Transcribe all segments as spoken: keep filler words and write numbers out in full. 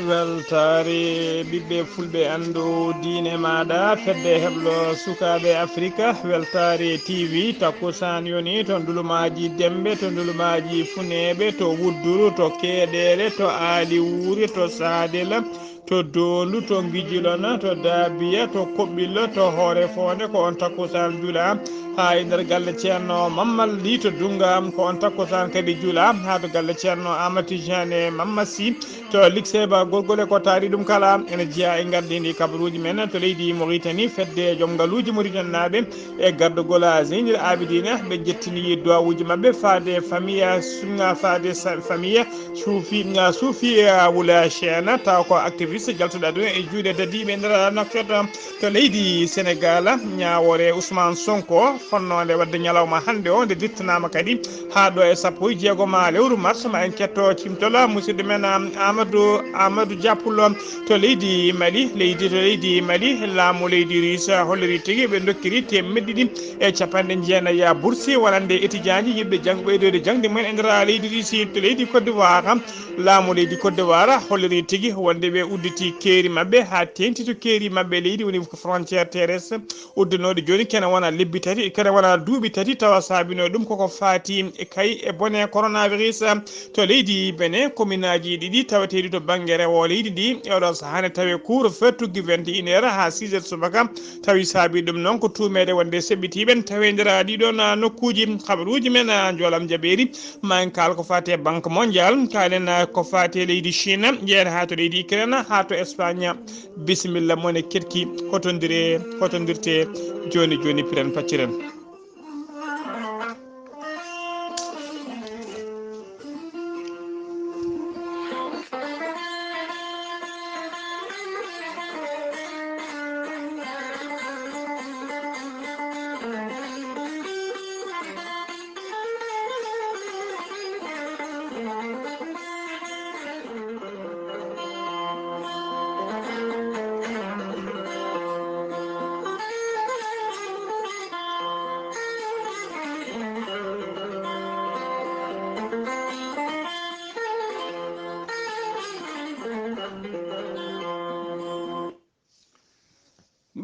Weltaare ɓiɓɓe fulɓe, anndu diine maaɗa, fedde heblo sukaaɓe Afrika, Weltaare T V, takkusaan yoni to ndulumaaji Dembe, to ndulumaaji Funeeɓe, to Wudduru, to Keeɗeere, to Aali Wuuri, to Saadela, to Doondu, to Ngijilona, to Daabiya, to Koɓɓillo, to Hoore Foonde, ko on takkusaan jula. Haa e nder galle Ceerno Mammal Li to Dunnga, ko on takkusaan kadi jula. Haa to galle Ceerno Amadou Tidiane Mamma Sy to Likseeba Gorgole, ko taari ɗum kala ene jeyaa e ngardiindi kabaruuji men to leydi Moritani. Fedde joom ngaluuji Moritanaaɓe e gardagol Zeynil Abidina, ɓe njettini duwawuuji maɓɓe faade famiya, sunga faade sa-, famiya Suufi, nga Suufi, eh, Wula Ceena, taw ko activiste jaltuɗo aduna e juuɗe dadiiɓe nder nokketo to leydi Senegal. Ñaawoore Ousmane Sonko, fonnoonde waɗde ñalawma hannde o, nde dittanaama kadi haa ɗo e sappo e jeegom lewru mars. Ma en ketto cimtol musidɗo men, am, Amadou, Amadou Dia Pullo to leydi Mali. Leydi, to leydi Mali, laamu leydi Russe holliri tigi ɓe ndokkiri teemedde ɗiɗi e capanɗe jeenayi bursi wonande etijaaji yiɗɓe jang-, ɓeydoyde jaŋde mumen e nder leydi Russe to leydi Côte d'Ivoire. Laamu leydi Côte d'Ivoire holliri tigi wonde ɓe udditi keeri maɓɓe haa teeŋti to keeri maɓɓe leydi woni ko frontière terrestre, uddanooɗo jooni kene wona lebbi tati, kene wona duuɓi tati, tawa saabinoo ɗum koko faati e kay e bone coronavirus to leydi Benin. Kominaaji ɗiɗi taweteeɗi to bannge rewo leydi ndi, e oɗo sahaa ne tawe couvre-feu tuggi vingt et une heures haa six heures subaka. Tawi saabi ɗum noon ko tuumeede wonde seɓɓitiiɓe tawi e nder ɗiɗon nokkuuji. Habaruuji men, Njoolam Jabeeri, ma en kaal ko faati e Banque Mondiale, kaalen ko faati e leydi Chine, njeyen haa to leydi Ukraine, haa to Espagne. Bisimilla, mone ketki, hotondire, hotondirte jooni jooni, piren pacciren.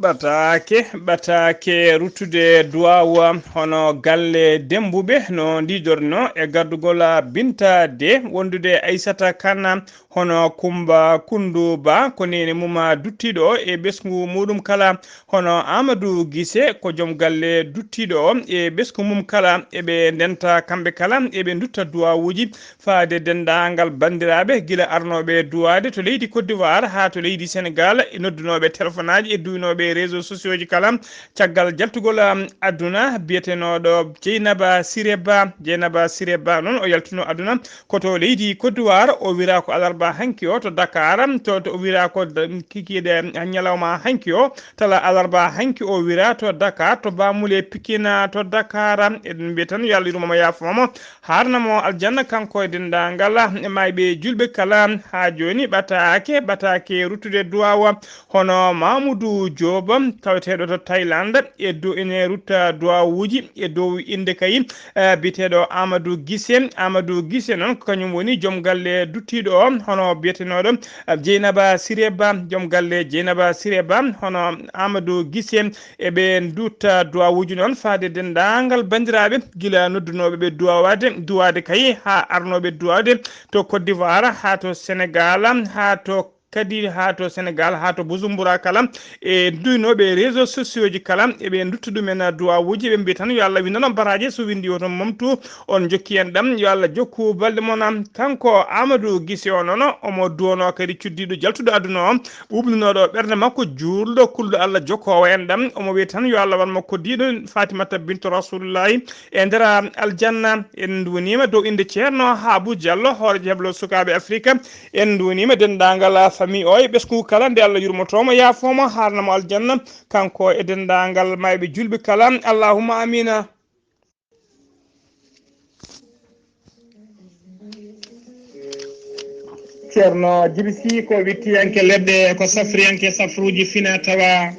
Ɓataake, ɓataake ruttude duwaawa hono galle Demmbuɓe no ndiidornoo e gardugol Binta De, wondude Aissata Kane, hono Kummba Kunndu Ba, ko neene mum duttiiɗo e ɓesngu muuɗum kala, hono Amadou Gise, ko joom galle duttiiɗo e ɓesngu mum kala, eɓe ndenta kamɓe kala, eɓe ndutta duwaawuuji faade denndaangal banndiraaɓe, gila arnooɓe duwaade to leydi Côte d'Ivoire haa to leydi Sénégal, e noddunooɓe telefonaaji e duwinooɓe réseaux sociaux ji kala, caggal jaltugol, am, aduna, biyetenooɗo Dieynaba Siré Ba. Dieynaba Siré Ba noon, o yaltuno aduna ko to leydi Côte d'Ivoire, o wira ko alarba hanki o to Dakar, to, to o wira ko da-, kikiiɗe ñalawma hanki o, tala alarba hanki o wira to Dakar, to Bamule Pikine to Dakar. Eɗen mbiya tan yo Allah yurmo mo, yaafo mo, haarna mo aljanna, kanko e denndaangal e maayɓe julɓe kala. Haa jooni ɓataake, ɓataake ruttude duwaawa hono Mamoudou Diop, taweteeɗo to Thaïlande, e dow ene rutta duwaawuuji e dow innde kay, eh, biyeteeɗo Amadou Gise. Amadou Gise noon ko kañum woni joom galle duttiiɗo o, hono biyetenooɗo, eh, Dieynaba Siré Ba, joom galle Dieynaba Siré Ba, hono Amadou Gise. Eɓe ndutta duwaawuuji noon faade denndaangal banndiraaɓe, gila noddunooɓe ɓe duwaade, duwaade kay, haa arnooɓe duwaade to Côte d'Ivoire, haa to Sénégal, haa to kadi haa to Sénégal, haa to Bujumbura kala, e duwinooɓe réseaux sociaux ji kala, eɓe ndutta ɗumen duwaawuuji, eɓe mbiya tan yo Allah winndano baraaji, so winndi yo to momtu, on jokki en ɗam, yo Allah jokku balɗe mon. Kanko Amadou Gise o noon, omo duwonoo kadi cuddiiɗo jaltuɗo aduna o, ɓuuɓnunooɗo ɓernde makko, juulɗo, kulɗo Allah, jokkoowo en ɗam, omo wiya tan yo Allah waɗ mo ko diiɗo Fatimata bintu Rasulullahi e nder aljanna. En nduwaniima dow innde Ceerno Habu Diallo, hooreejo heblo sukaaɓe Afrika. En nduwaniima denndaangal famille o e ɓesngu kala, nde Allah yurmotoo mo, yaafoo mo, haarna mo aljanna, kanko e denndaangal maayɓe julɓe kala. Allahumma amina. Ceerno Jibi Sy ko wittiyanke leɗɗe, ko safriyanke safruuji fina tawa.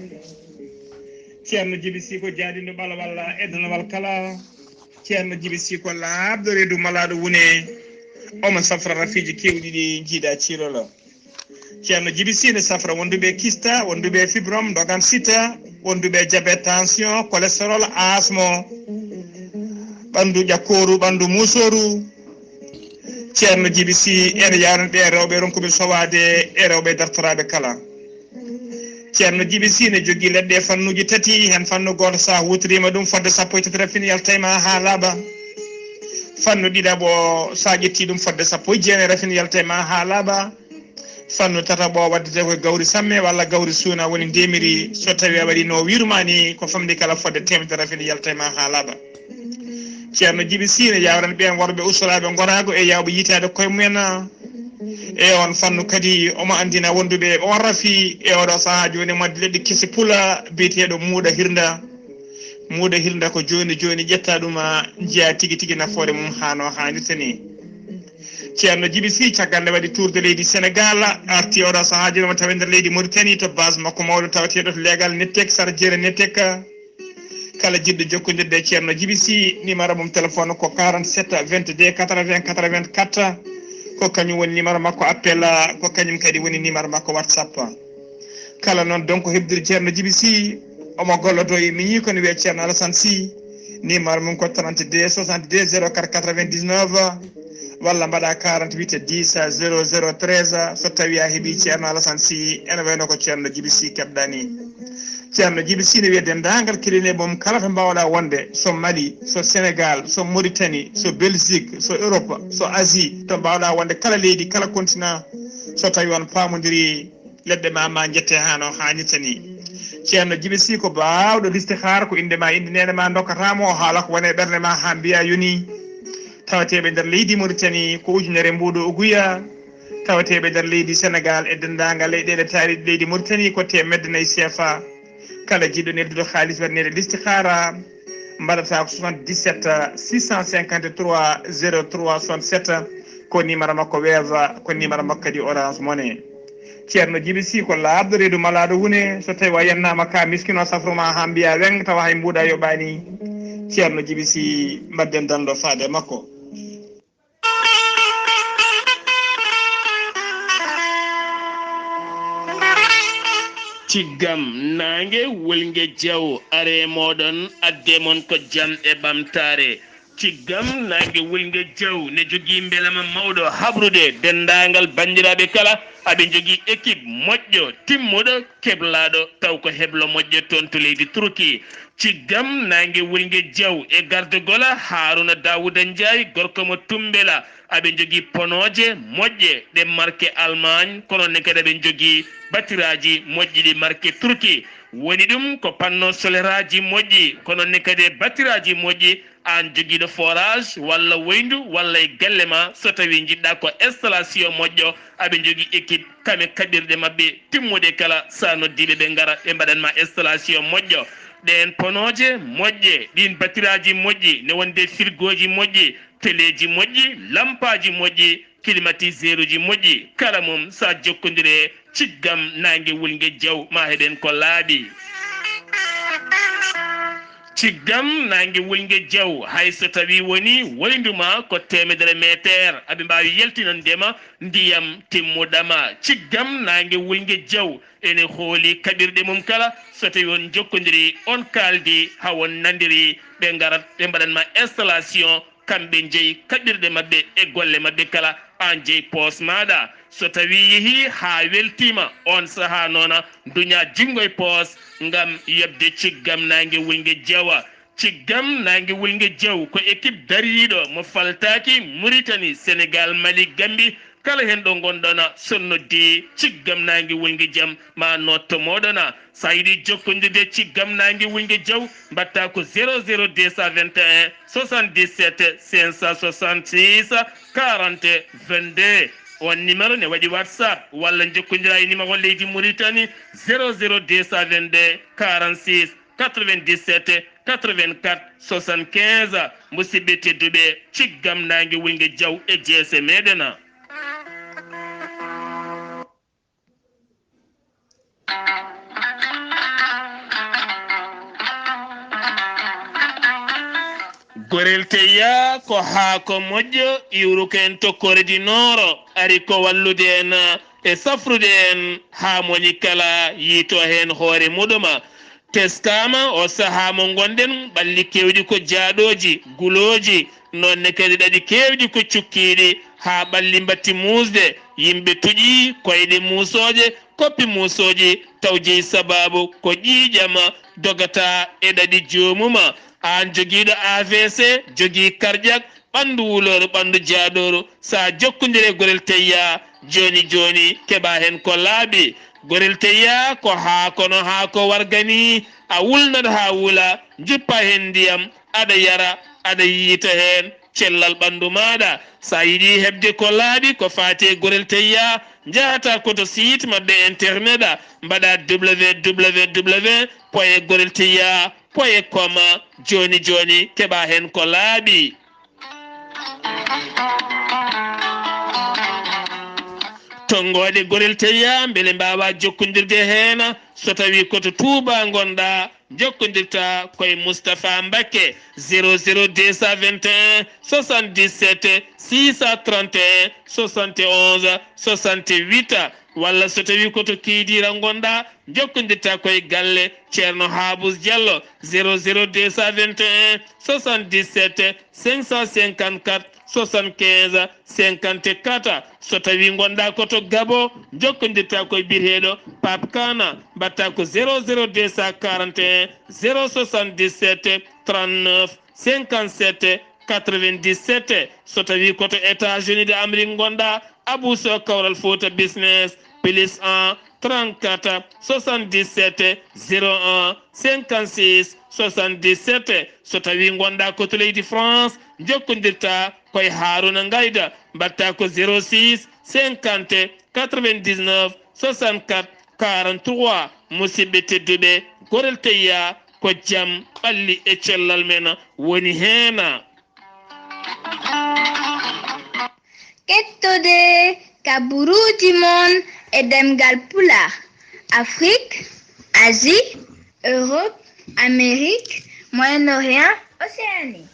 Ceerno Jibi Sy ko jaadinɗo ɓalawal e danawal kala. Ceerno Jibi Sy ko laaɓɗo reedu malaaɗo wune. Omo safra rafiiji keewɗi ɗi njiiɗa ciirolo. Ceerno Jibi Sine safra wonduɓe kista, wonduɓe fibrom, dogan sita, wonduɓe diabète, tension, cholestérol, asmo, ɓandu ƴakkooru, ɓandu muusooru. Ceerno Jibi Si ene yaaran ɓe rewɓe ronkuɓe sowaade e rewɓe dartoraaɓe kala. Ceerno Jibi Si ne jogii leɗɗe e fannuuji tati, heen fannu gooto, so a huutoriima ɗum fodde sappo e tati rafin yalta e ma haa laaɓa. Fannu ɗiɗaɓo, so a ƴettii ɗum fodde sappo e jeenayi rafin yalta e ma haa laaɓa. Fannu tataɓo waddete ko gawri samme walla gawri suuna woni ndemiri, so tawi a waɗi no wiiru ma ni, ko famɗi kala fodde teemedere rafin yalta e ma haa laaɓa. Ceerno Jibi Si ne yawran ɓeen worɓe usolaaɓe ngoraago e yawɓe yitaade koye mumen. E on fannu kadi omo anndina wonduɓe on rafi e oɗo sahaa jooni mo addi leɗɗe kese pula biyeteeɗo muuɗa hirnda. Muuɗa hirnda ko jooni jooni ƴetta ɗum, njiya tigi tigi nafoore mum haa no haanirta ni. Ceerno Jibi Si caggal nde waɗi tour de leydi Sénégal, arti oɗo sahaa jooni mo tawi nder leydi Mauritanie to base makko mawɗo tawateeɗo to leegal Nettek, Sara Jeere Nettek. Kala jiɗɗo jokkondirde e Ceerno Jibi Si, numéro mum téléphone ko quarante-sept vingt-deux quatre-vingts quatre-vingt-quatre. Ko kañum woni numéro makko appel, ko kañum kadi woni numéro makko WhatsApp. Kala noon donc heɓdiri Ceerno Jibi Si, omo gollodo e miñi kono wiye Ceerno Alassane Si, numéro mum ko trente-deux soixante-deux zéro quatre quatre-vingt-dix-neuf, walla mbaɗa quarante-huit dix zéro zéro treize, so tawi a heɓi Ceerno Alassane Si, ene wayno ko Ceerno Jibi Si keɓɗa ni. Ceerno Jibi Si ne wiya denndaangal cabinet mum kala to mbaawɗa wonde, so Mali, so Sénégal, so Mauritanie, so Belgique, so Europe, so Asie, to mbaawɗa wonde kala leydi, kala continent, so tawi on paamondiri, leɗɗe ma, ma njette haa no haanirta ni. Ceerno Jibi Si ko baawɗo listihaara, ko innde ma, innde neene ma ndokkata mo, o haala ko woni e ɓernde ma haa mbiya yoni. Tawateeɓe nder leydi Mauritanie ko ujunere mbuuɗo uguya. Tawateeɓe nder leydi Sénégal e denndaangal leyɗeele taariiɗe leydi Mauritanie ko teemedde nayi C F A. Kala jiɗɗo neldude haalis waɗaneede listihaara, mbaɗata ko soixante-dix-sept six cent cinquante-trois zéro trois soixante-sept, ko numéro makko Wave, ko numéro makko kadi Orange Money. Ceerno Jibi Si ko laaɓɗo reedu malaaɗo wune, so tawi a yennaama ka miskino safru ma haa mbiya weng tawa hay mbuuɗa yoɓaani. Ceerno Jibi Si, mbaɗden dando faade makko. Ciggam naange wulnge jaw are mooɗon adde mon ko jam e ɓamtaare. Ciggam naange wulnge jaw ne jogii mbelema mawɗo haɓrude denndaangal banndiraaɓe kala aɓe njogii équipe moƴƴo timmuɗo keblaaɗo taw ko heblo moƴƴo toon to leydi Turki. Ciggam naange wulnge jaw e gardagol Haruna Dawuda Njaay gorko mo Tumbela. Aɓe njogii ponooje moƴƴe ɗe marke Allemagne, kono ne kadi aɓe njogii batiraaji moƴƴi ɗi marke Turki. Woni ɗum ko panneau soleraaji moƴƴi, kono ne kadi e batiraaji moƴƴi. Aan jogiiɗo forage walla woyndu walla e galle ma, so tawii njiɗɗa ko installation moƴƴo, aɓe njogii équipe kame kaɓirɗe maɓɓe timmuɗe kala, sa noddiiɓe ɓe ngara ɓe mbaɗan ma installation moƴƴo. Ɗeen ponooje moƴƴe, ɗiin batiraaji moƴƴi, ne wonde firgooji moƴƴi, teleeji moƴƴi, lampaaji moƴƴi, climatiseuruji moƴƴi, kala mum sa jokkondire ciggam naange wulnge jaw ma heɓen ko laaɓi. Ciggam naange wulnge jaw, hay so tawi woni woyndu ma ko teemedere meeteer, aɓe mbaawi yaltinande ma ndiyam timmuɗama. Ciggam naange wulnge jaw ene hooli kaɓirɗe mum kala, so tawi on jokkondiri on kaaldi ha on nandiri, ɓe ngarat ɓe mbaɗan ma installation. Kamɓe njeyi kaɓirɗe maɓɓe e golle maɓɓe kala, aan jeyi poos maaɗa. So tawii yehii haa weltiima, oon sahaa noona nduñaa jinngo e poos ngam yoɓde ciggam naange wulnge jawa. Ciggam naange wulnge jaw ko ekip dariiɗo mo faltaaki Muritani, Senegaal, Mali, Gambi, kala heen ɗo ngonɗon, so noddii ciggam naange wulnge jam ma notto mooɗon. So a yiɗi jokkondirde ciggam naange wulnge jaw, mbaɗta ko zéro zéro deux cent vingt et un soixante-dix-sept cinq cent soixante-six quarante vingt-deux. On numéro ne waɗi WhatsApp walla jokkondira e numéro leydi Muritani zéro zéro deux cent vingt-deux quarante-six quatre-vingt-dix-sept quatre-vingt-quatre soixante-quinze. Musidɓe tedduɓe, ciggam naange wulnge jaw e jeese meɗen. Gorel teya ko haako moƴƴo iwruko en to Kore di Nooro, ari ko wallude en. e safrude en haa moni kala yiito heen hoore muɗuma. Teskaama o sahaa mo ngonɗen, ɓalli keewɗi ko jaaɗooji, gulooji, noon ne kadi ɗaɗi keewɗi ko cukkiiɗi, haa ɓalli mbatti muusde, yimɓe tuƴi koyɗe muusooje, koppi muusooji, taw jeyi sabaabu ko ƴiiƴam dogata e ɗaɗi joomum. Aan jogiiɗo A V C, jogii karƴak, ɓanndu wulooru, ɓanndu jaaɗooru, so a jokkondire gorel teyya, jooni jooni keɓa heen ko laaɓi. Gorel teyya ko haa kono haa ko wargani, a wulnat haa wula, njuppa heen ndiyam, aɗa yara, aɗa yiita heen cellal ɓanndu maaɗa. So a yiɗi heɓde ko laaɓi ko faati e gorel teyya, njahata ko to site maɓɓe internet, mbaɗa W W W point gorel teyya point com. Jooni jooni keɓa heen ko laaɓi. Tonngooɗe gorel teyya mbele mbaawa jokkondirde heen, so tawii ko to Tuuba ngonɗa, jokkondirta koye Moustapha Mbacké, zéro zéro deux cent vingt et un soixante-dix-sept six cent trente et un soixante et onze soixante-huit, walla so tawii ko to Kiidiira ngonɗa, jokkondirta koye galle Ceerno Haabus Diallo, zéro zéro deux cent vingt et un soixante-dix-sept cinq cent cinquante-quatre soixante-quinze cinquante-quatre. So tawii ngonɗa ko to Gabo, jokkondirta koye biyeteeɗo Pape Kana, mbaɗta ko zéro zéro deux cent quarante et un zéro soixante-dix-sept trente-neuf cinquante-sept quatre-vingt-dix-sept. So tawii ko to États-Unis de Amérique ngonɗa, Abou Sow Kawral Fouta Business, plus un trente-quatre soixante-dix-sept zéro un cinquante-six soixante-dix-sept. So tawii ngonɗa ko to leydi France, jokkondirta koye Harouna Ngayda, mbaɗta ko zéro six cinquante quatre-vingt-dix-neuf soixante-quatre quarante-trois. Musidɓe tedduɓe, gorel teyya ko jam ɓalli e cellal men woni heen. Kettode kaburuuji mon e ɗemngal Pulaar, Afrik, Asie, Europe, Amérique, Moyen-Orient, Océanie.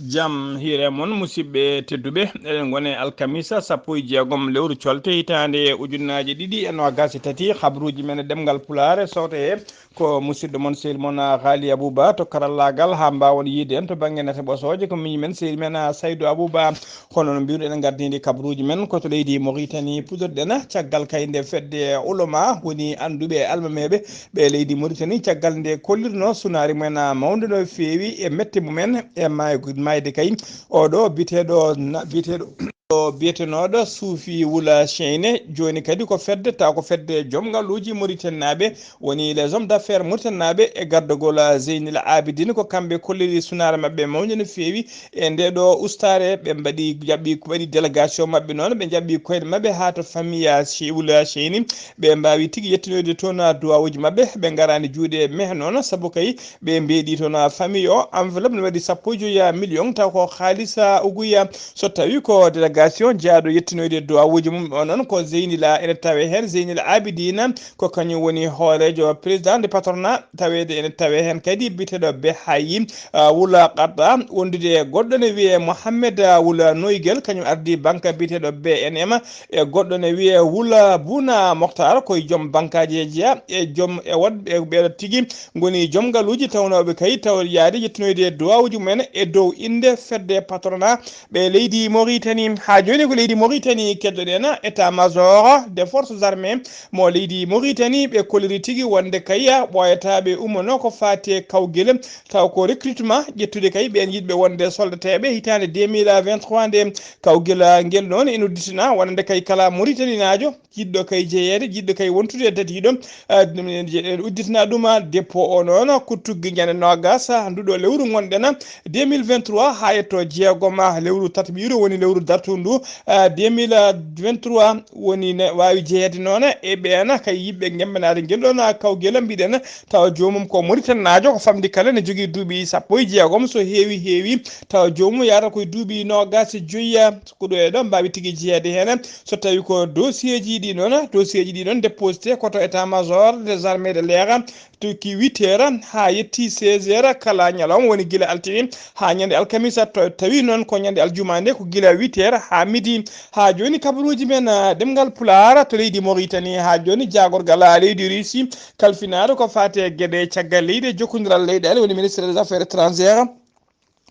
Jam hiire mon, musidɓe tedduɓe. Eɗen ngoni e alkamisa sappo e jeegom lewru colte hitaande ujunnaaje ɗiɗi e noogaas e tati. Habruuji men e ɗemngal Pulaar e sooto he ko musidɗo mon, sehil mon, Haali Abuba to karallaagal, haa mbaawon yiide en to bannge nate ɓosooje. Ko miñi men, sehil men, Saydu Abuba. Hono no mbiruɗen, en ngardiindi kabruuji men ko to leydi Moritani puɗɗorɗen, caggal kay nde fedde ulama woni annduɓe e almameeɓe ɓe leydi Moritani, caggal nde kollirno sunaari mumen mawnde no feewi e mette mumen e maay-, maayde kay oɗo biyeteeɗo na-, biyeteeɗo, o biyetenooɗo Suufi Wula Ceyne. Jooni kadi ko fedde, taw ko fedde joom ngaluuji Moritanaaɓe, woni les hommes d'affaires moritanaaɓe e gardagol Zeynil Abidin, ko kamɓe kolliri sunaare maɓɓe mawnde no feewi e nde ɗo ustaare. Ɓe mbaɗi, jaɓɓi, ɓe waɗi délégation maɓɓe noon, ɓe jaɓɓi koyɗe maɓɓe haa to famille Che-, Wula Ceyni. Ɓe mbaawi tigi yettinoyde toon duwawuuji maɓɓe, ɓe ngaraani juuɗe mehe noon, sabu kay ɓe mbeeɗi toon famille o enveloppe no waɗi sappo e joyi million, taw ko haalisa uguya. So tawi ko délégation jeyaaɗo yettinoyde duwawuuji mum o noon ko Zeynila ene tawe heen, Zeynil Abidina, ko kañum woni hooreejo président de patronat, taweede ene tawe heen kadi biyeteeɗo Behayi, ah, Wula Qadda, wondude e goɗɗo ne wiyee Mohammed, ah, Wula Noygel, kañum ardi banque biyeteeɗo B N M, e goɗɗo ne wiyee Wula Buna Moktar, ko e joom bankaaji e jeyaa, e joom e woɗɓe, e ɓeeɗo tigi ngoni joom ngaluuji tawnooɓe kay taw yaade yettinoyde duwawuuji mumen e dow innde fedde patronat ɓe leydi Moritani. Haa jooni ko leydi Moritani keddoɗen état major des forces armées mo leydi Moritani, ɓe kolliri tigi wonde kay ɓooyata ɓe ummono ko faati e kawgel, taw ko recrutement, ƴettude kay ɓeen yiɗɓe wonde soldateeɓe hitaande deux mille vingt-trois nde. Kawgel ngel noon ene udditina wonande kay kala Moritaninaajo jiɗɗo kay jeyeede, jiɗɗo kay wontude e dadiiɗo, ah, ɗum en je-, en udditina ɗum, ah, dépôt o noon ko tuggi ñande noogaas, ah, nduɗo lewru ngonɗen, ah, deux mille vingt-trois haa yetto jeegom, ah, lewru tataɓiiru woni lewru dartundu, ah, deux mille vingt-trois woni ne waawi jeyeede noon e ɓeen kay yiɗɓe ngemmanaade ngel ɗoon, ah, kawgel mbiɗen tawa joomum ko Moritanaajo ko famɗi kala ne jogii duuɓi sappo e jeegom so heewi heewi tawa joomum yaata koye duuɓi noogaas e joyi, ah, ko ɗo e ɗo mbaawi tigi jeyeede heen. So tawi ko dossier ji ɗi noon, dossier ji ɗi noon déposité ko to état major des armées de l'air, Tukki huit heures haa yetti seize heures kala ñalawma, woni gila altine haa ñande alkamisa, to tawi noon ko ñande aljuma nde ko gila huit heures haa midi. Haa jooni kabaruuji men, ah, ɗemngal Pulaar to leydi Mauritanie. Haa jooni jaagorgal, ah, leydi Russie kalfinaaɗo ko faati e geɗe caggal leydi e jokkondiral leyɗeele, woni ministre des affaires étrangères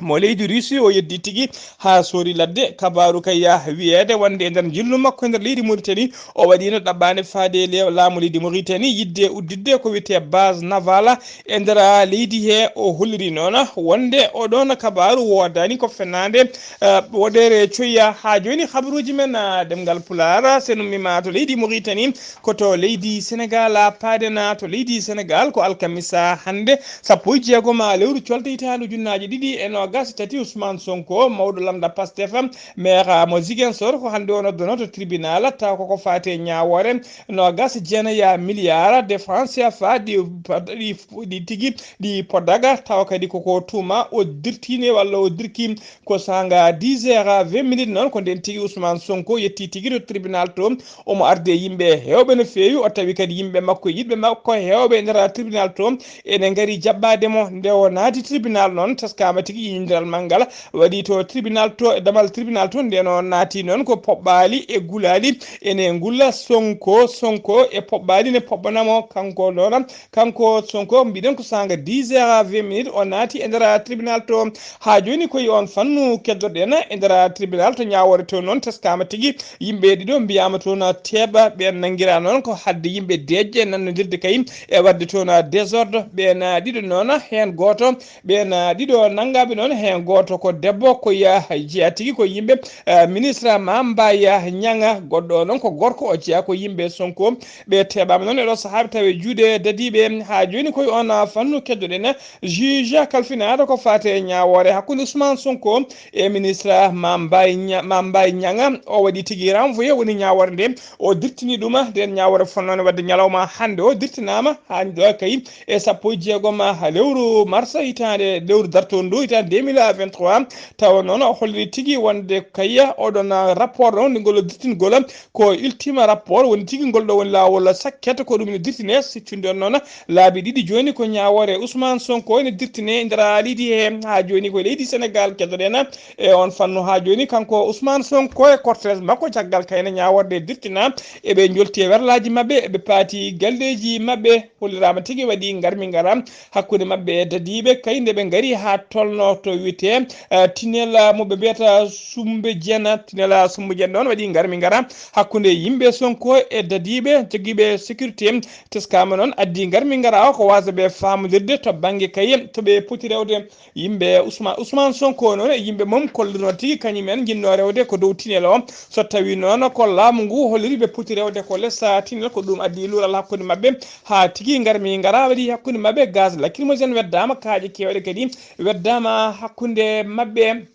mo leydi Russie, o yeddi tigi haa soori ladde. Kabaaru kay yaa wiyeede wonde e nder njillu makko e nder leydi Mauritanie, o waɗiino ɗaɓɓaande faade e le-, laamu leydi Mauritanie yiɗde udditde ko wiyetee base navale e nder leydi he. O holliri noon wonde oɗoon kabaaru woodaani ko fenaande, eh, woɗeere coyya. Haa jooni habaruuji men, ah, ɗemngal Pulaar, so en ummiima to leydi Mauritanie, ko to leydi Senegal, ah, paaden, ah, to leydi Senegal ko alkamisa hannde, sappo e jeegom lewru colte hitaande ujunnaaje ɗiɗi e noogaas e tati, Ousmane Sonko, mawɗo lamnda Pastef, maire mo Ziguinchor, ko hannde o noddanoo to tribunal, taw koko faati e ñaawoore noogaas e jeenayi miliyaar de francs C F A ɗi, ɗi, ɗi tigi, ɗi podaga, tawa kadi koko tuuma o dirtiine walla o dirki ko saanga dix heures vingt minutes noon, ko ndeen tigi Ousmane Sonko yetti tigi to tribunal to, omo ardi e yimɓe heewɓe no feewi, o tawi kadi yimɓe makko e yiɗɓe makko heewɓe e nder tribunal to ene ngari jaɓɓaade mo. Nde o naati tribunal noon, teskaama tigi inndiral manngal waɗi to tribunal to, e damal tribunal to. Nden o naati noon ko poɓɓaali e gulaali ene ngulla Sonko, Sonko e poɓɓaali ne poɓɓana mo. Kanko noon, kanko Sonko, mbiɗen ko saanga dix heures vingt minutes o naati e nder tribunal to. Haa jooni ko e oon fannu keddoɗen e nder tribunal to ñaawoore to noon, teskaama tigi yimɓe ɗiɗo mbiyaama toon teeɓa, ɓeen nanngiraa noon ko hadde yimɓe deeƴƴe nannondirde kay e waɗde toon désordre. Ɓeen ɗiɗo noon, heen gooto, ɓeen ɗiɗo nanngaaɓe noon, heen gooto ko debbo, ko ya-, jeyaa tigi ko yimɓe, eh, ministre Mame Mbaye Niang, goɗɗo o noon ko gorko, o jeyaa ko yimɓe Sonko. Ɓe teeɓaama noon e ɗo sahaa ɓe tawi e juuɗe dadiiɓe. Haa jooni ko e oon fannu keddoɗen juge kalfinaaɗo ko faati e ñaawoore hakkunde Ousmane Sonko e ministre Mame Mbaye Nia-, Mame Mbaye Niang. O waɗi tigi renvoyé, woni ñaawoore nde o dirtini ɗum. Nden ñaawoore fonnoonde waɗde ñalawma hannde o dirtinaama haa ɗo kay e sappo e jeegom lewru mars hitaande, lewru dartoondu ndu hitaande deux mille vingt-trois. Tawa noon o holliri tigi wonde kay oɗon rapport ɗon ngol o dirtingol ko ultime rapport, woni tigi ngol ɗo woni laawol sakket, ko ɗum ene dirtine. Siccude on noon laabi ɗiɗi jooni ko ñaawoore Ousmane Sonko ene dirtine e nder leydi he. Haa jooni ko e leydi Senegal keddoɗen e on fannu. Haa jooni kanko Ousmane Sonko e cortège makko caggal kayne ñaawoore nde dirtina, eɓe njolti e werlaaji maɓɓe, eɓe paati galleeji maɓɓe. Holliraama tigi waɗi ngarmi ngara hakkunde maɓɓe e dadiiɓe, kay nde ɓe ngari haa tolno to wiyetee, eh, tinel, ah, mo ɓe mbiyata Sumbe Jena, tinel, ah, Sumbe Jena ɗon waɗi ngarmi ngara hakkunde yimɓe Sonko e dadiiɓe jogiiɓe sécurité. Teskaama noon addi ngarmi ngara o ko waasde ɓe faamondirde to bannge kay to ɓe poti rewde. Yimɓe Ousmane, Ousmane Sonko noon e yimɓe mum kollirno tigi kañum en njinnoo rewde ko dow tinel o. So tawii noon ko laamu ngu holliri ɓe poti rewde ko les, ah, tinel, ko ɗum addi luural hakkunde maɓɓe. Haa tigi ngarmi ngara waɗi hakkunde maɓɓe gaz lacrymogène weddaama, kaaƴe keewɗe kadi weddaama hakkunde maɓɓe.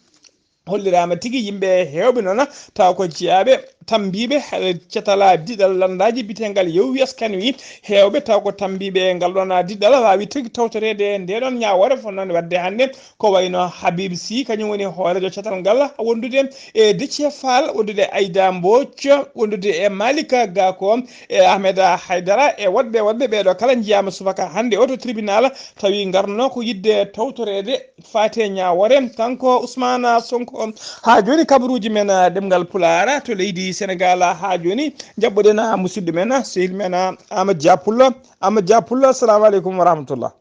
Holliraama tigi yimɓe heewɓe noon taw ko jeyaaɓe tammbiiɓe, eh, catal diɗal lanndaaji biyeteengal Yewwi Askan Wi. Heewɓe taw ko tammbiiɓe ngal ɗoon diɗal waawi tigi tawtoreede ndee ɗoon ñaawoore fonnoonde waɗde hannde. Ko wayno Habib Sy, kañum woni hooreejo catal ngal, wondude e Déthié Fall, wondude e Aïda Mbodj, wondude e Malick Gakou, e Ahmed Haidara, e woɗɓe, woɗɓe ɓeeɗo kala njiyaama subaka hannde o to tribunal, tawi ngarno ko yiɗde tawtoreede faate ñaawoore. Kanko Ousmane Sonko, haa jooni kabaruuji men, ah, ɗemngal Pulaar to leydi Senegal, haa jooni njaɓɓoɗen, ah, musidɗo men, ah, sehil men, ah, Amadou Dia Pullo. Amadou Dia Pullo, assalamu aleykum wa rahmatullah.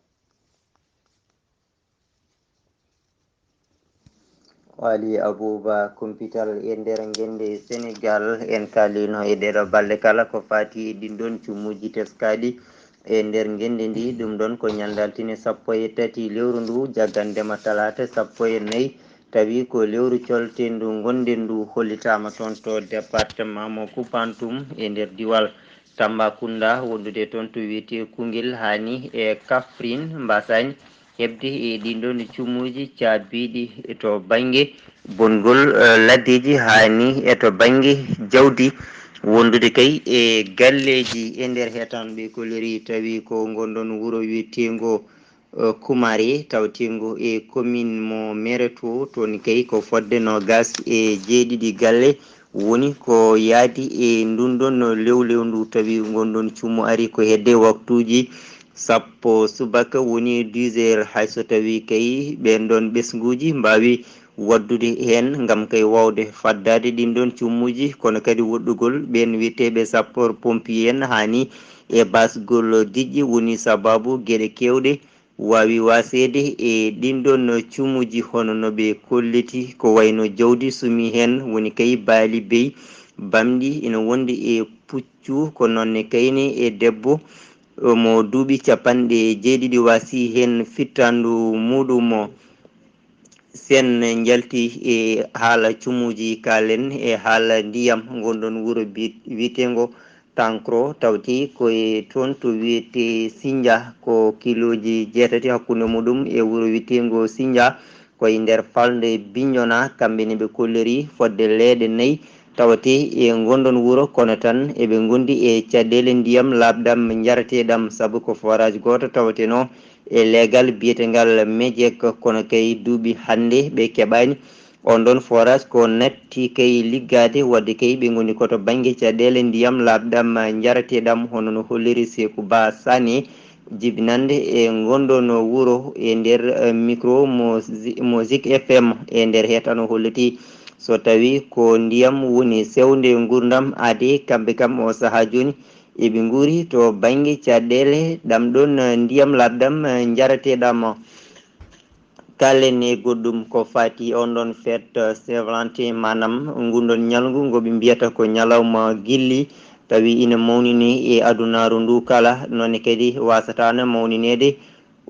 Waali Abuuba Kumpital e nder ngennde Senegal, en kaalino e ɗeeɗo balɗe kala ko faati e ɗin ɗon cumuuji teskaaɗi e nder ngennde ndi. Ɗum ɗon ko ñannde altine sappo e tati lewru ndu, jaggandema talaata sappo e nayi, tawi ko lewru colteendu ngonɗen ndu hollitaama toon to département mo Koupantoum e nder diwal Tambacounda, wondude toon to wiyetee Koungheul, haani e Kaffrine, Mbassagne, heɓde e ɗiin ɗoon cumuuji caabiiɗi to bannge bonngol, eh, laddeeji, haani e to bannge jawdi, wondude kay e galleeji e nder hetan ɓe kolori, tawi ko ngon ɗoon wuro wiyeteengo eh, Kumare, tawteengo e commune mo Mereto, toon kay ko fodde noogaas e jeeɗiɗi galle woni ko yaadi e ndun ɗon lewlew ndu, tawi ngon ɗon cumu ari ko hedde waktuuji sappo subaka woni dix heures, hay so tawi kay ɓen ɗon ɓesnguuji mbaawi waddude heen ngam kay waawde faddaade ɗin ɗon cumuuji, kono kadi woɗɗugol ɓeen wiyeteeɓe sappoor pompier en haani e basgol diƴƴe woni sabaabu geɗe keewɗe waawi waaseede e ɗin ɗon cumuuji, hono no ɓe kolliti, ko wayno jawdi sumi heen, woni kay baali beyi bamɗi ina wondi e puccu, ko noon ne kayni e debbo mo duuɓi capanɗe jeeɗiɗi waasi heen fittaandu muuɗum o. Sen njalti e haala cumuuji, kaalen e haala ndiyam. Ngon ɗon wuro bi-, wiyeteengo Tankro, tawti ko e toon to wiyetee Sinja, ko kilooji jeetati hakkunde muɗum e wuro wiyeteengo Sinja, ko e nder falnde Bignona. Kamɓe ne ɓe kolliri fodde leeɗe nayi tawate e ngon ɗon wuro, kono tan eɓe ngondi e caɗeele ndiyam laaɓɗam njarateeɗam, sabu ko forage gooto tawateno e leegal biyetengal Mejek, kono kay duuɓi hannde ɓe keɓaani on ɗon forage ko natti kay liggaade, wadde kay ɓe ngoni ko to bannge caɗeele ndiyam laaɓɗam njarateeɗam, hono no holliri Seeku Ba Sane, jibinande e ngon ɗon wuro e nder, eh, micro mo Zi-, mo Zik F M e nder hetan o holliti. So tawi ko ndiyam woni sewnde ngurdam aade, kamɓe kam o sahaa jooni eɓe nguuri to bannge caɗeele ɗam ɗon, eh, ndiyam laaɓɗam, eh, njarateeɗam. Kaalen e goɗɗum ko faati on ɗon fête, eh, Saint Valentin, maanaam ngun ɗon ñalngu ngo ɓe mbiyata ko ñalawma gilli, tawi ina mawnini e adunaaru ndu kala, noon kadi waasataano mawnineede,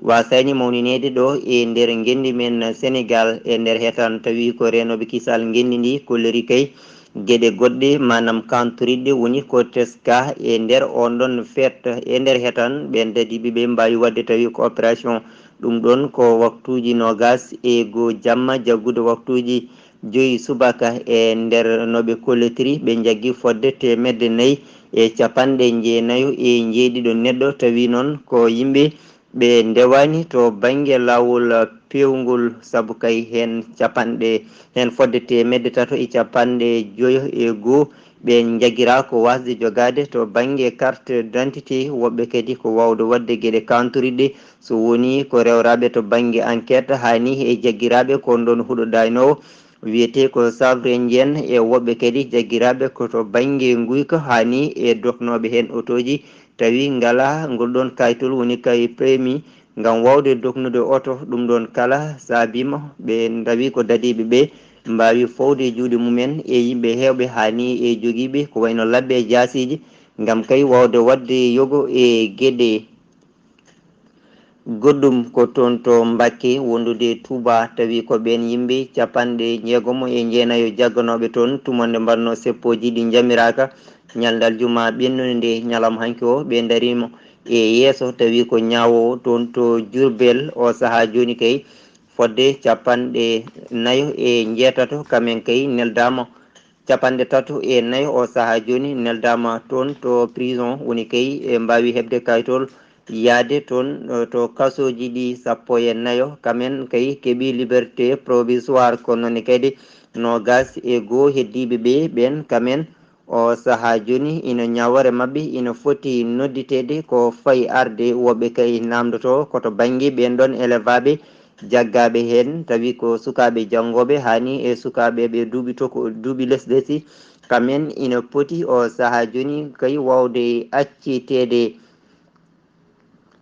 waasaani mawnineede ɗo e nder ngenndi men Senegal, e nder hetan, tawi ko reenooɓe kisal ngenndi ndi kolliri kay geɗe goɗɗe, maanaam kantoriɗɗe woni ko teska e nder on ɗon fête. E nder hetan, ɓeen dadiiɓe ɓe mbaawi waɗde tawi ko opération. Ɗum ɗon ko waktuuji noogas e goo jamma, jaggude waktuuji joyi subaka, e nder no ɓe kollitiri, ɓe njaggi fodde teemedde nayi e capanɗe jeenayo e njeeɗiɗo neɗɗo, tawi noon ko yimɓe ɓe ndewaani to bannge laawol peewngol, sabu kay heen capanɗe, heen fodde teemedde tato e capanɗe joyo e goo ɓe njagiraa ko waasde jogaade to bannge carte d'identité, woɓɓe kadi ko waawde waɗde geɗe kantoriɗɗe, so wonii ko rewraaɓe to bannge enquête, haani e jaggiraaɓe ko ɗon huɗo daynoowo wiyetee ko Sabré Ndiaye, e woɓɓe kadi jaggiraaɓe ko to bannge nguyka, haani e doknooɓe heen otooji, tawi ngalaa ngol ɗon kayitol woni kay permis ngam waawde doknude oto. Ɗum ɗon kala saabiima ɓe ndawi ko dadiiɓe ɓe mbaawi fowde juuɗe mumen e yimɓe heewɓe, haani e jogiiɓe ko wayno labbe e jaasiiji, ngam kay waawde waɗde yogo e geɗe goɗɗum. Ko toon to Mbakke wondude Touba, tawi ko ɓeen yimɓe capanɗe jeegomo e jeenayo jagganooɓe toon tuma nde mbatno seppooji ɗi njamiraaka ñalnde aljuma ɓennude nde, ñalawma hanki o, ɓe ndariima e yeeso, tawi ko ñaawoowo toon to Diourbel. O sahaa jooni kay fodde capanɗe nayo e njeetato, kamen kay neldaama capanɗe tato e nayo. O sahaa jooni neldaama toon to prison, woni kay e mbaawi heɓde kayitol yaade toon, eh, to kasooji ɗi sappo e nayo. Kamen kay keɓi liberté provisoire, kono noon kadi noogas e goo heddiiɓe ɓe ɓeen, kamen o sahaa jooni ina ñaawore maɓɓe ina foti nodditeede ko fayi arde. Woɓɓe kay naamndotoo ko to bannge ɓeen ɗoon elevaaɓe jaggaaɓe heen, tawi ko sukaaɓe janngooɓe, haani e sukaaɓe ɓe duuɓi toko, duuɓi les lesi, kamen ina poti o sahaa jooni kay waawde acciteede.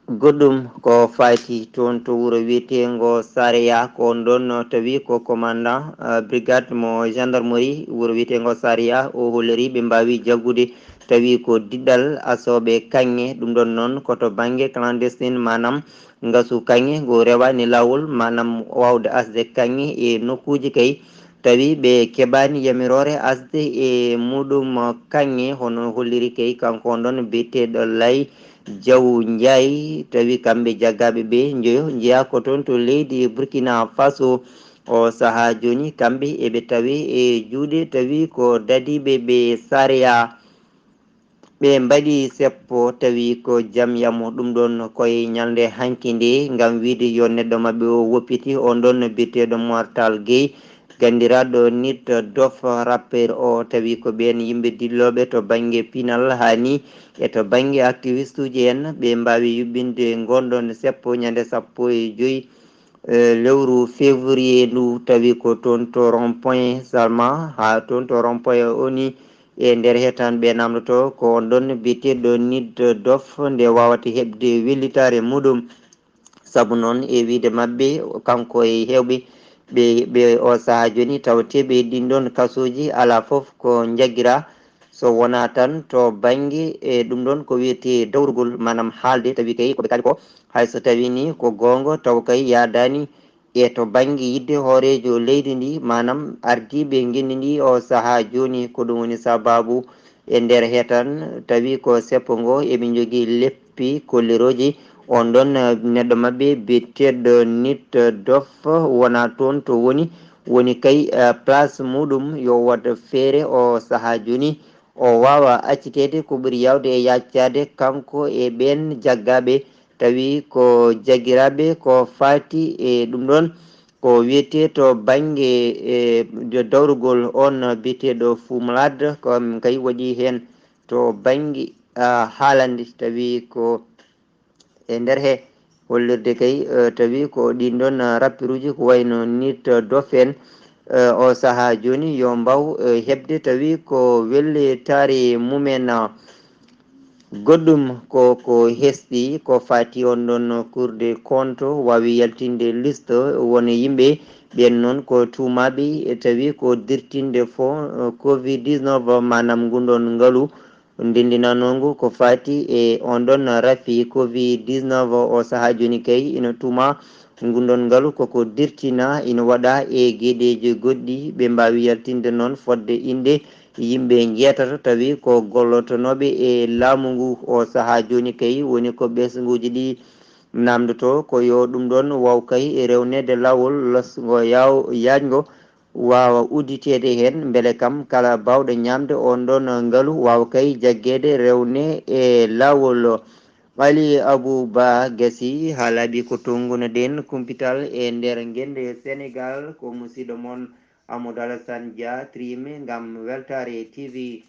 Goɗɗum ko fayti toon to wuro wiyeteengo Sareya, ko on ɗoon tawi ko commandant, eh, brigade mo gendarmerie wuro wiyeteengo Sareya, o holliri ɓe mbaawi jaggude tawi ko diɗɗal asooɓe kaŋŋe. Ɗum ɗoon noon ko to bannge clandestine, maanaam ngasu kaŋŋe ngu rewaani laawol, maanaam waawde asde kaŋŋe e nokkuuji kay, tawi ɓe keɓaani yamiroore asde e muɗum kaŋŋe, hono holliri kay kanko on ɗoon biyeteeɗo Lay Jaw Njaay, tawi kamɓe jaggaaɓe ɓe njoyo njeyaa ko toon to leydi Burkina Faso. O sahaa jooni kamɓe eɓe tawi e juuɗe tawi ko dadiiɓe ɓe Sareya. Ɓe mbaɗi seppo tawi ko jam yamo. Ɗum ɗoon koye ñalnde hanki nde, ngam wiide yo neɗɗo maɓɓe o woppiti, on ɗoon biyeteeɗo Mortal Gueye, Ganndiraaɗo Nit Dof, rappeur o, tawi ko ɓeen yimɓe dillooɓe to bannge pinal haa ni e to bannge activiste uji en, ɓe mbaawi yuɓɓinde ngonɗon seppo ñande sappo e joy, eh, lewru février ndu, tawi ko toon to rond point Salma, haa toon to rond point o ni e nder hetan ɓe namdoto ko on ɗon biyeteeɗo Nit Dof nde waawata heɓde wellitaare muɗum. Sabu noon, e wiyde maɓɓe, kanko e heewɓe ɓe, ɓe o sahaa jooni, tawateeɓe e ɗiin ɗoon kasooji, alaa fof ko njaggiraa, so wonaa tan to bannge e ɗum ɗoon ko wiyetee dawrugol, maanaam haalde, tawi kay ko ɓe kaali ko, hay so tawii ni ko goonga, taw kay yaadaani e to bannge yiɗde hooreejo leydi ndi, maanaam ardiiɓe ngenndi ndi o sahaa jooni. Ko ɗum woni sabaabu e nder hetan, tawi ko seppo ngo eɓe njogii leppi kollirooji. On ɗon, eh, neɗɗo maɓɓe biyeteeɗo Nit Dof wonaa toon to woni, woni kay, eh, place muɗum yo waɗ feere o sahaa jooni o waawa acciteede ko ɓuri yaawde e yaccaade kanko e ɓeen jaggaaɓe, tawi ko jaggiraaɓe ko faati e ɗum ɗoon ko wiyetee to bannge, eh, dawrugol on biyeteeɗo Fou Malade, ko kay waɗi heen to bannge, ah, haalande, tawi ko e nder he hollirde kay, eh, tawi ko ɗiin ɗoon, ah, rapperuuji ko wayno Nit Dof en, eh, o sahaa jooni yo mbaaw, eh, heɓde tawi ko wellitaare mumen, ah, goɗɗum ko, ko hesɗi, ko faati on ɗoon Cour des comptes waawi yaltinde liste won yimɓe ɓeen noon ko tuumaaɓe, e tawi ko dirtinde fo, eh, covid dix-neuf, maanaam ngun ɗoon ngalu. Ndendinanoo ngu ko faati e on ɗon rafi covid dix-neuf o sahaa jooni kay ina tuuma ngun ɗon ngalu koko dirtina ina waɗa e geɗeeji goɗɗi. Ɓe mbaawi yaltinde noon fodde innde yimɓe njeetato tawi ko gollotonooɓe e laamu ngu o sahaa jooni kay woni ko ɓesnguuji ɗi namdoto ko yo ɗum ɗon waaw kay rewneede laawol losngo yaaw-, yaajngo waawa udditeede heen, mbele kam kala baawɗo ñaamde oon ɗoon ngalu waawa kay jaggeede rewne e laawol. Ali Abou Ba gasi haalaaɓe ko tonngunoɗen kumpital e nder ngennde Senegaal, ko musiɗɗo mon Amadou Alassane Dia trimi ngam Weltaare T V.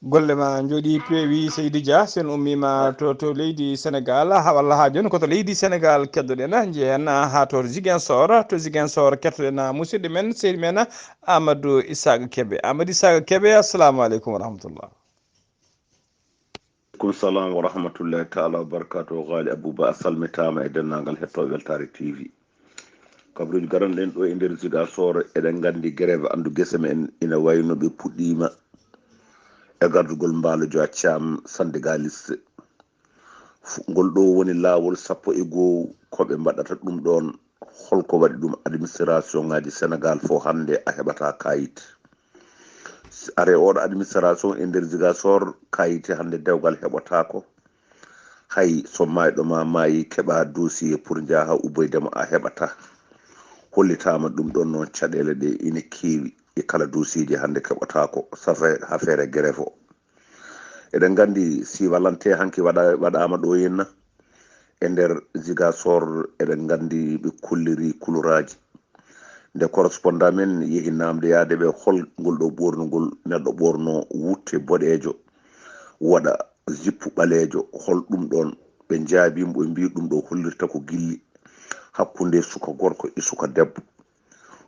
Golle ma njooɗi peewi, Seydi Dia. Sen ummiima to, to leydi Senegaal, ha, walla haa jooni ko to leydi Senegaal keddoɗen, njehen haa to Ziguinchor. To Ziguinchor kettoɗen musidɗo men, seydi men Amadou Isaka Kebe. Amadou Isaka Kebe, assalamu aleykum wa rahmatullah. Aleykum salam wa rahmatullahi taala wa barakatuh. Ghali Abouba, a salmitaama e denndaangal hettooɓe Weltaare T V. Kabaruuji garanɗen ɗo e nder Ziguinchor, eɗen nganndi grève anndu gese men ina wayno ɓe puɗɗiima e gardugol Mbaalo Joa Caam, sendigaliste. Fu-, ngol ɗo woni laawol sappo e goo, ko ɓe mbaɗata ɗum ɗoon, holko waɗi ɗum? Administration ngaaji Senegaal fof hannde a heɓataa kaayit. Are oɗo administration e nder Ziguinchor, kaayiti hannde dewgal heɓotaako. Hay so maayɗo ma maayi, keɓa dossier pour njaha ubboyde mo, a heɓataa. Hollitaama ɗum ɗoon noon, caɗeele ɗe ina keewi e kala dossier ji hannde keɓotaako, ça fait affaire grève o. Eɗen nganndi siiwalante hanki waɗa-, waɗaama ɗo henna e nder Ziguinchor, eɗen nganndi ɓe kolliri kuloraaji. Nde correspondant men yehi naamndoyaade ɓe hol ngol ɗo ɓoornugol neɗɗo ɓoorno wutte boɗeejo, waɗa jippu ɓaleejo, hol ɗum ɗoon? Ɓe njaabii mo, ɓe mbii ɗum ɗo hollirta ko gilli hakkunde suka gorko e suka debbo.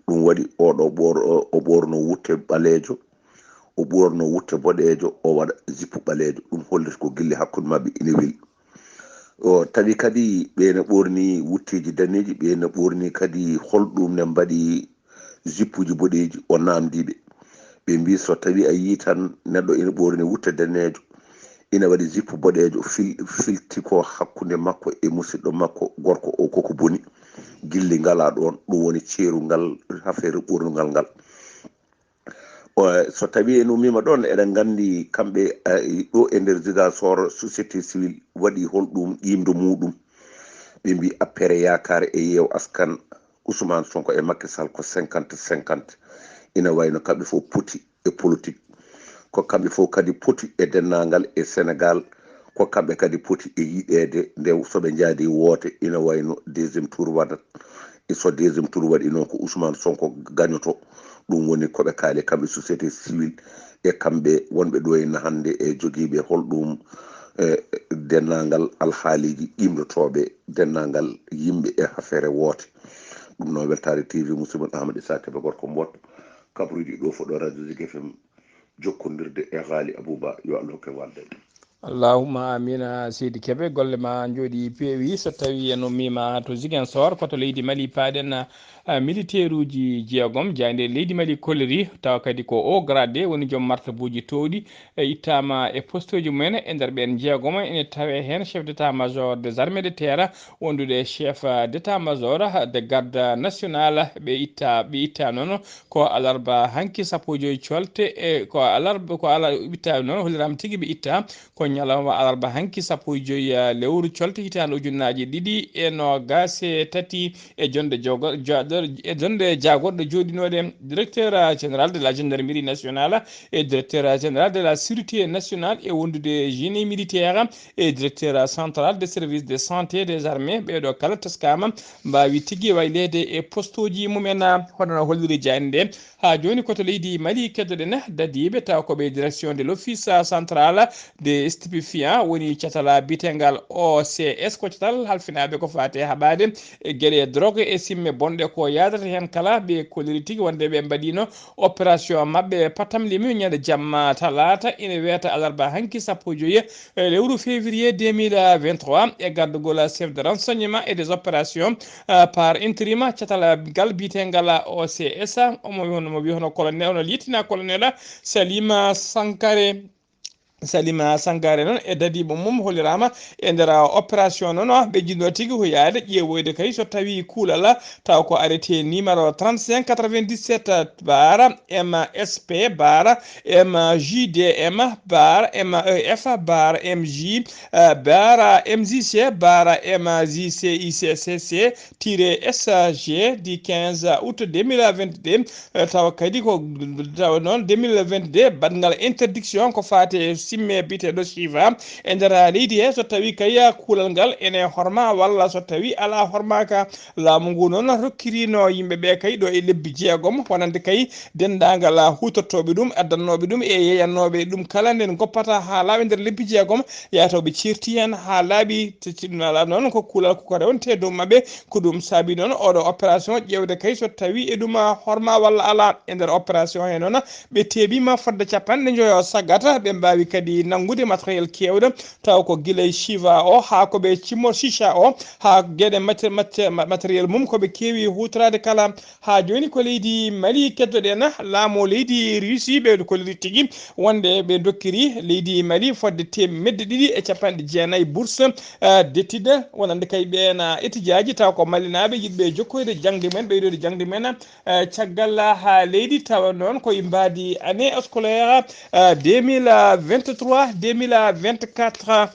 Ɗum waɗi oɗo ɓoor-, o, o ɓoorno wutte ɓaleejo, o ɓoorno wutte boɗeejo, o waɗa jippu ɓaleejo. Ɗum hollirta ko gilli hakkunde maɓɓe ina weli. O tawi kadi ɓe ne ɓoorni wutteeji daneeji, ɓe ne ɓoorni kadi holɗum ne mbaɗi jippuuji boɗeeji, o naamndii ɓe. Ɓe mbii so tawi a yii tan neɗɗo ina ɓoorni wutte daneejo, ina waɗi jippu boɗeejo, fil-, filti ko hakkunde makko e musiɗɗo makko gorko o, koko boni. Gilli ngalaa ɗoon, ɗum woni ceerungal, affaire ɓoornungal ngal. O, so tawi en ummiima ɗoon, eɗen nganndi kamɓe, eh, ɗo e nder Ziguinchor, société civile waɗi holɗum qiimdo muɗum. Ɓe mbii APR, Yaakaar e Yeew Askan, Ousmane Sonko e Macky Sall ko cinquante cinquante. Ina wayno kamɓe fof poti e politique. Ko kamɓe fof kadi poti e denndaangal e Senegaal. Ko kamɓe kadi poti e yiɗeede nde so ɓe njaadi woote, ina wayno deuxième tour waɗat. So deuxième tour waɗi noon, ko Ousmane Sonko gañoto. Ɗum woni ko ɓe kaali kamɓe société civile e kamɓe wonɓe ɗo henna hannde e jogiiɓe holɗum, e denndaangal alhaaliiji qimndotooɓe denndaangal yimɓe e affaire woote. Ɗum noon, Weltaare T V, musidɗo mon Ahmad Issa Kebe, gorko Mboot, kabaruuji ɗo fof ɗo Radio Zik F M, jokkondirde e Ghali Abouba, yo Allah hokke walde. Allahumma amina, seydi Kebe, golle ma njooɗi peewi. So tawi en ummiima to Ziguinchor, ko to leydi Mali paaɗen, ah, militeeruuji jeegom, jaaynde leydi Mali kolliri, tawa kadi ko o grade woni joom martabuuji toowɗi, e ittaama e postuuji mumen. E nder ɓeen jeegom ene tawee heen chef d'état-major des armées de terre, wondude chef, ah, d'état-major de garde nationale. Ɓe itta, ɓe itta noon ko alarba hanki sappo e joy colte, e ko alarba, ko ala itta noon, holliraama tigi ɓe itta ko ñalawma alarba hanki sappo e joy, eh, lewru colte hitaande ujunnaaji ɗiɗi e noogaas e tati e jonde jogo-, ja-, e jonde jaagorɗe jooɗinooɗe directeur, eh, général de la gendarmerie nationale e directeur, eh, général de la sûreté nationale e wondude génie militaire e directeur central de service de santé des armées. Ɓeeɗo kala teskaama mbaawi tigi wayleede e postuuji mumen, hono no holliri jaaynde nde. Haa jooni ko to leydi Mali keddoɗen dadiiɓe, tawa ko ɓe direction de l'office central de stupéfiant woni catal biyetengal O C S, ko catal halfinaaɓe ko faati e haɓaade e geɗe drogue e simme bonɗe ko yaadata heen kala. Ɓe kolliri tigi wonde ɓe mbaɗiino opération maɓɓe Patamlimi ñande jamma talaata, ina weeta alarba hanki sappo e joyi e lewru février deux mille vingt-trois, e gardagol chef de renseignement et des opérations, euh, par intérim, catal ngal biyetengal O C S. Omo wi hono, mo wi hono colonel, hono lieutenant colonel Salima Sankare. Salima Sankare noon e dadiiɓe mum holliraama e nder opération noon, ɓe jiɗno tigi huyaade ƴeewoyde kay so tawi kuulal, taw ko arrêté numéro trente-cinq quatre-vingt-dix-sept barre M S P barre M J D M barre M E F barre M J, eh, barre M J C barre M J C I C C C tiret S G du quinze août deux mille vingt-deux, eh, tawa kadi ko, tawa noon deux mille vingt-deux baɗngal interdiction ko faati e simme biyeteeɗo Chiva e nder leydi he, so tawi kay kuulal ngal ene horma walla so tawi alaa hormaaka. Laamu ngu noon rokkiriino yimɓe ɓe kay ɗo e lebbi jeegom, wonande kay denndaangal huutortooɓe ɗum, addannooɓe ɗum e yeeyannooɓe ɗum kala, nden ngoppata haa laaɓa nder lebbi jeegom, yahata ɓe ceerti heen haa laaɓi. Te ci-, ɗum alaa noon ko kuulal ko, ko rewnte dow maɓɓe, ko ɗum saabi noon oɗo opération ƴeewde kay so tawi e ɗum horma walla alaa. E nder opération he noon ɓe teeɓiima fodde capanɗe njoyo saggata, ɓe mbaawi kadi nanngude matériel keewɗo, taw ko gila e Chiva o haa ko ɓe cimmo Chicha o, haa geɗe mate-, mate-, ma-, matériel mum ko ɓe keewi huutoraade kala. Haa jooni ko leydi Mali keddoɗen, laamu leydi Russie ɓe kolliri tigi wonde ɓe dokkiri leydi Mali fodde teemedde ɗiɗi e capanɗe jeenayi bourse, eh, d'étude, wonande kay ɓeen, eh, étudiant ji, taw ko malinaaɓe yiɗɓe jokkoyde jaŋde men, ɓeydoyde jaŋde men, eh, caggal haa leydi, tawa noon ko e mbaadi année scolaire, eh, deux mille vingt-trois deux mille vingt-quatre.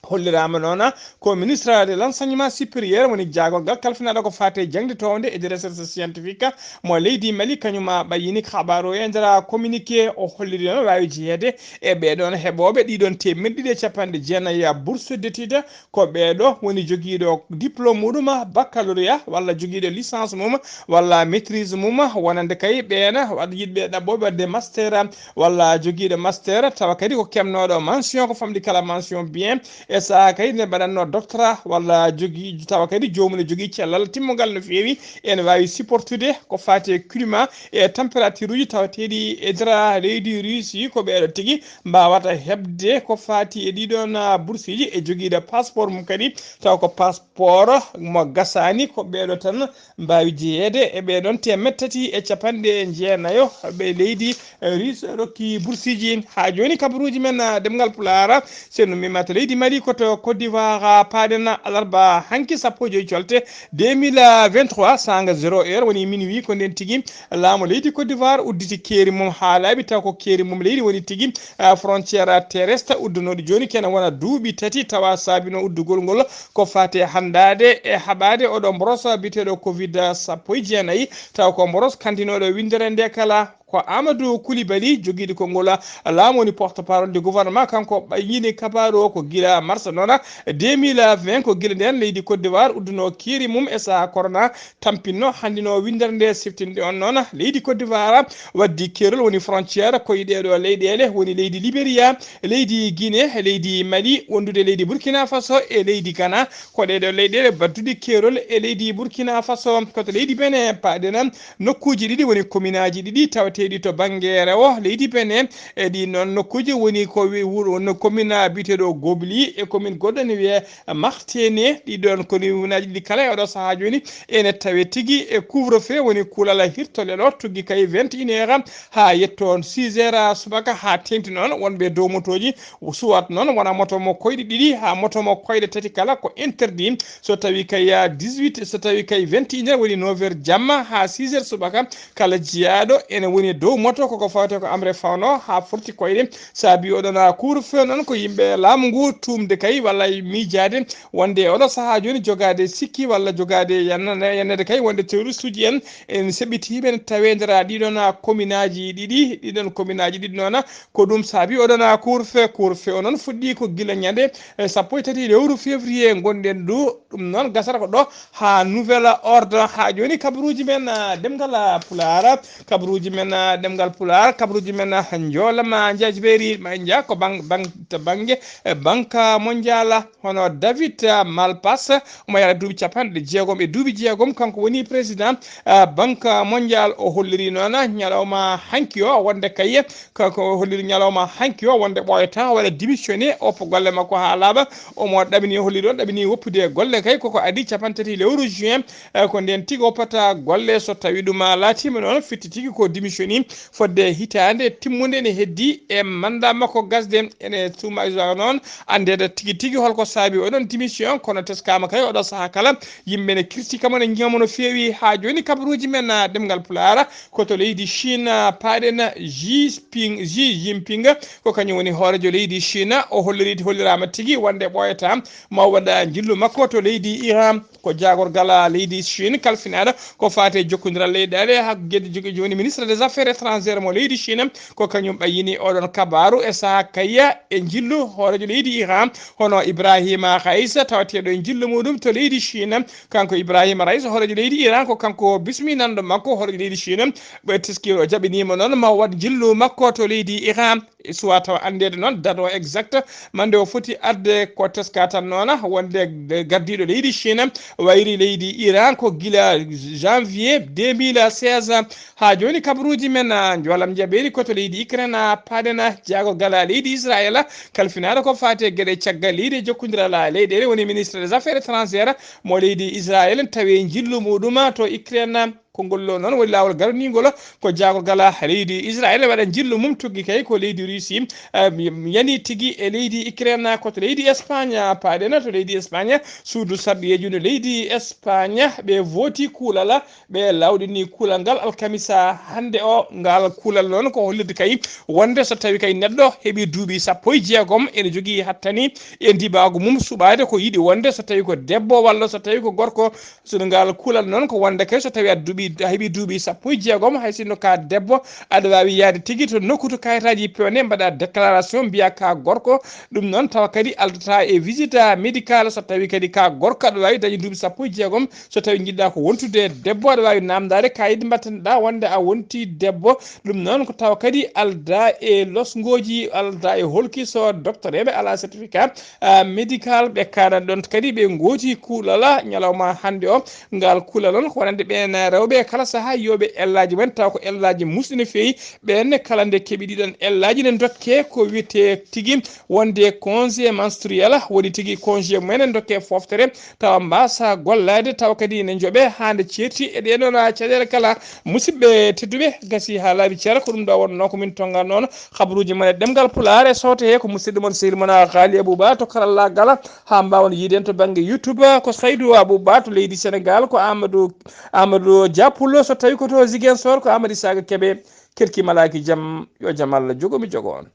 Holliraama noon ko ministre de l'enseignement supérieur woni jaagorgal kalfinaaɗo ko faati e jaŋde toowde e des recherches scientifiques mo leydi Mali, kañum ɓayyini kabaaru e nder communiqué. O holliri noon waawi jeyeede e ɓee ɗoon heɓooɓe ɗii ɗoon teemedde ɗiɗi e capanɗe jeenayi bourse d'étude, ko ɓee ɗo woni jogiiɗo diplôme muɗum baccalauréat walla jogiiɗo licence mum walla maîtrise mum, wonande kay ɓeen waɗ-, yiɗɓe ɗaɓɓooɓe waɗde master walla jogiiɗo master, tawa kadi ko keɓnooɗo mention, ko famɗi kala mention bien, e sahaa kadi nde mbaɗatnoo doctorat, walla jogii, tawa kadi joomum ne jogii cellal timmungal no feewi, ene waawi supportude ko faati e climat e température uji tawateeɗi e nder leydi Russie. Ko ɓeeɗo tigi mbaawata heɓde ko faati e ɗii ɗoon, ah, bourse uji, e jogiiɗo passeport mum kadi, taw ko passeport mo gasaani. Ko ɓeeɗo tan mbaawi jeyeede e ɓee ɗoon teemedde tati e capanɗe jeenayo ɓe leydi Russie rokki bourse uji. Haa jooni kabaruuji men, ah, ɗemngal Pulaar, so en ummiima to leydi Mali, ko to Côte d'Ivoire, ah, paaɗen alarba hanki sappo e joy colte deux mille vingt-trois, saanga zéro heure, woni minuit, ko ndeen tigi laamu leydi Côte d'Ivoire udditi keeri mum haa laaɓi, taw ko keeri mum leydi woni tigi, ah, frontière terrestre uddunooɗi jooni kene wona duuɓi tati, tawa saabino uddugol ngol ko faati e hanndaade e haɓaade oɗo mboros biyeteeɗo covid sappo e jeenayi, taw ko mboros kanndinooɗo winndere nde kala. Ko Amadou Coulibaly, jogiiɗo konngol laamu, woni porte-parole du gouvernement, kanko ɓayyini kabaaru o ko gila mars noon deux mille vingt, ko gila ndeen leydi Côte d'Ivoire udduno keeri mum e sahaa corona tampinno. Hanndino winndere nde siftinɗe on noon, leydi Côte d'Ivoire waddi keerol, woni frontière, ko e ɗeeɗo leyɗeele, woni leydi Libéria, leydi Guinée, leydi Mali, wondude leydi Burkina Faso e leydi Ghana. Ko ɗeeɗo leyɗeele baddude keerol e leydi Burkina Faso. Ko to leydi Benin paaɗen nokkuuji ɗiɗi, woni kominaaji ɗiɗi tawateeɗi to bannge rewo leydi Benin. E ɗi noon nokkuuji woni ko wi-, wuro, no komina biyeteeɗo Gobli e komin goɗɗo ne wiyee Martene. Ɗi ɗoon kominaaji ɗiɗi kala e oɗo sahaa jooni ene tawee tigi e couvre-feu, woni kuulal hirtolel o tuggi kay vingt et une heures haa yetto six heures subaka, haa teeŋti noon wonɓe dow motooji, soit noon wona moto mo koyɗe ɗiɗi haa moto mo koyɗe tati kala ko interdit. So tawii kay, ah, dix-huit, so tawii kay vingt et une heures, woni neuf heures jamma haa six heures subaka, kala jiyaaɗo ene woni dow moto, koko fawte ko amre fawno haa forti koyɗe. Saabi oɗon, ah, couvre-feu noon ko yimɓe laamu ngu tuumde kay walla miijaade wonde e oɗo sahaa jooni jogaade sikki walla jogaade yanna-, yannede kay wonde terroriste uji en en seɓɓitii ɓe, ene tawee nder ɗiɗon, ah, kominaaji ɗiɗi, ɗiɗon kominaaji ɗiɗi noon. Ko ɗum saabi oɗon, ah, couvre-feu. Couvre-feu o noon fuɗɗii ko gila ñande, eh, sappo e tati lewru février ngonɗen ndu. Ɗum noon gasata ko ɗo haa nouvel ordre. Haa jooni kabaruuji men, ah, ɗemngal, ah, Pulaar, kabaruuji men, ah, ɗemngal Pulaar, kabaruuji men, ah, njoolama njajbeeri ma nja ko bang-, bang-, to bannge, eh, Banque Mondiale, hono David, ah, Malpass, omo yahra duuɓi capanɗe jeegom e duuɓi jeegom, kanko woni président, ah, Banque Mondiale. O holliri noon ñalawma hanki o wonde kay, kanko o holliri ñalawma hanki o wonde ɓooyata waɗa démissionné, oppo golle makko haa laaɓa. Omo ɗamini, holliri o ɗamini woppude golle kay koko adii capanɗe tati lewru juin, eh, ko ndeen tigi woppata golle. So tawii ɗum, ah, laatiima noon fitti tigi ko démissioni fodde hitaande timmunde ene heddii e mandat makko gasde. Ene tuuma noon anndeede tigi tigi holko saabi oɗon démission, kono teskaama kay oɗo sahaa kala yimɓe ne kirti kamo ne njiya mo no feewi. Haa jooni kabaruuji men, ah, ɗemngal Pulaar, ko to leydi Chine, ah, paaɗen Xi Jinping, Xi Jinping, ko kañum woni hooreejo leydi Chine. O holliri, holliraama tigi wonde ɓooyata ma o waɗa njillu makko to leydi Iran. Ko jaagorgal leydi Chine kalfinaaɗo ko faati e jokkondiral leyɗeele, haa gedde jogi jooni ministre des affaires étrangères mo leydi Chine, ko kañum ɓayyini oɗon kabaaru e sahaa kayya e njillu hooreejo leydi Iran, hono Ibrahima Raisi, tawateeɗo e njillu muɗum to leydi Chine. Kanko Ibrahima Raisi, hooreejo leydi Iran, ko kanko bismi nanɗo makko hooreejo leydi Chine. Ɓe teski o jaɓiniima noon ma o waɗ njillu makko to leydi Iran. Soit tawa anndeede noon date o exact, mande o foti arde, ko teska tan noon wonde gardiiɗo leydi Chine wayri leydi Iran ko gila janvier deux mille seize. Haa jooni kabaruuji men, ah, njoolam njaɓeeri ko to leydi Ukraine, ah, paaɗen, ah, jaagorgal leydi Israel kalfinaaɗo ko faati e geɗe caggal leydi e jokkondiral leyɗeele, woni ministre des affaires étrangères mo leydi Israel, tawi njillu muɗum to Ukraine. Konngol ɗo noon woni laawol garaniingol ko jaagorgal leydi Israel waɗa njillu mum tuggi kay ko leydi Russie, eh, yani tigi e leydi Ukraine, ko to leydi Espagne paaɗen. To leydi Espagne, suudu sarɗiyeeji no leydi Espagne ɓe vooti kuulal, ɓe lawɗini kuulal ngal alkamisa hannde o. Ngal kuulal noon ko hollirde kay wonde so tawi kay neɗɗo heɓi duuɓi sappo e jeegom, ene jogii hattani e ndimaagu mum suɓaade ko yiɗi wonde, so tawi ko debbo walla so tawi ko gorko. So ngal kuulal noon ko wonde kay so tawi a duuɓi, a heɓi duuɓi sappo e jeegom, hay sinno ka debbo, aɗa waawi yahde tigi to nokku to kayitaaji peewne mbaɗa déclaration, mbiya ka gorko. Ɗum noon tawa kadi aldata e visite médicale. So tawi kadi ka gorko, aɗa waawi dañde duuɓi sappo e jeegom. So tawi njiɗɗa ko wontude debbo, aɗa waawi namdaade kayit mbattanɗa wonde a wonti debbo. Ɗum noon ko tawa kadi alda e losngooji, alda e holki so doctoreeɓe ala certificat, ah, médical. Ɓe kanan ɗon kadi ɓe ngooti kuulal ñalawma hannde o. Ngal kuulal noon ko wonande ɓeen rewɓe kala sahaa yooɓe ellaaji mumen, taw ko ellaaji musɗi no feewi. Ɓeen kala nde keɓi ɗiɗon ellaaji ne ndokke ko wiyetee tigi wonde congé menstruel, woni tigi congé mumen ne ndokke foftere, tawa mbaasa gollaade, tawa kadi ne njoɓe haa nde ceerti e ɗeen ɗoon caɗeele kala. Musidɓe tedduɓe, gasi haa laaɓi cer, ko ɗum ɗo wonnoo ko min tonngannoo on. Habaruuji mon e ɗemngal Pulaar e sooto he ko musidɗo mon sehil mon Haali Abou Ba to karallaagal, haa mbaawon yiiden to bannge YouTube ko Saydou Abou Ba to leydi Senegaal, ko Amadou, Amadou Dia Pullo, so tawi ko to Ziguinchor ko Amady Saga Kébé, Kerki Malaaki Jam, yo jam Allah jogo mi jogo on.